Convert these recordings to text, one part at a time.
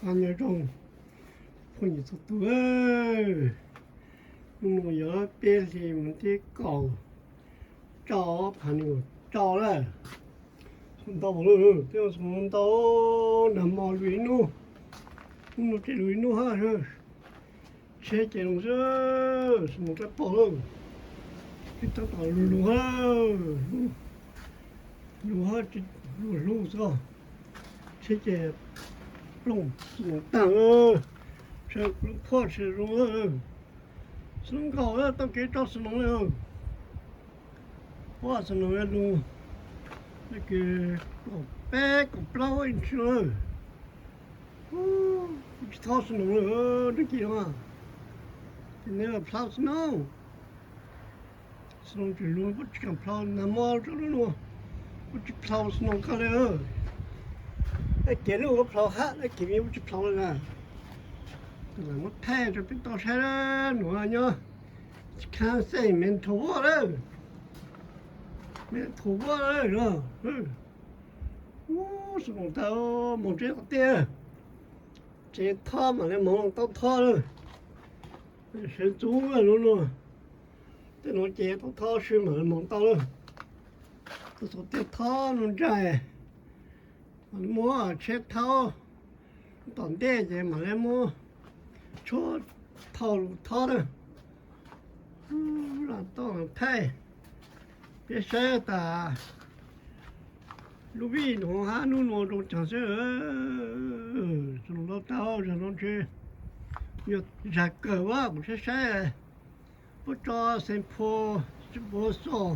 Nyob zoo phooj ywg txhua tus, hnub no yog peb hlis mus thib kaum rau, ob phav nees nkaum rau lawm. Ntau lawm, tej ntau, nag hmo lug ib hnub, hnub no ces lug ib hnub hab, tsheb ces lug xwb, xwb mus rab paug lawm, tab tom lug lug hab, lug hab, lug hlub xwb, tsheb ces plooj xwb mus taag, tsheb plooj phuaj tsheb zoo lawm, xwb nkaus tau kev rau xwb no lawm. Puab xwb no lug, nws kws kaum peb kaum plaub inch lawm. Tsis thaub xwb no lawm, nws kis no, ces nws plhaub xwb no. Xwb no tsis lug, puab tsis kaam plhaub, nag hmo rau lub no, puab tsis plhaub xwb no kag le. Dab kev lub puab plhaub hab, dab kev me puab tsis plhaub le na. Muab thaij rau peb tau saib, nuav nyob Kansas, Manitoba lawm, Manitoba lawm. Ub, xwb no tau moog tsev tom tej, tsev thob mam le moog tau thob lawm. Sawv ntxuv lub no, tej nuav ces tau thob sib mam le moog tau lawm. Tau txhua tej thob nuav ntsais, muab tsheb thaub tom ntej ces mam le muab tshuab thauj lug thob lawm. Tau thaij peb saib tas lub vij nuav hab nub nuav zoo caag xwb. Zoo tau zag no ntshe yog zag kawg, kuv saib saib puab tso xeem phu, tsi pua xom,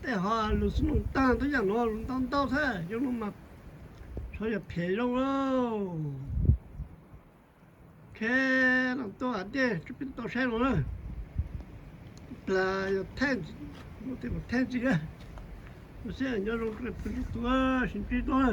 tej ho lug xwb no taag, tub yaam nuav lug ntau ntau xwb, yog nuav mas txhua yog phem zoo lawm. Ok, no tuaj dej rau peb tau saib no na. Plag yog thaij, thaij ntxiv na. Ua siab nyob zoo rau peb txhua tus, sib ntsib dua.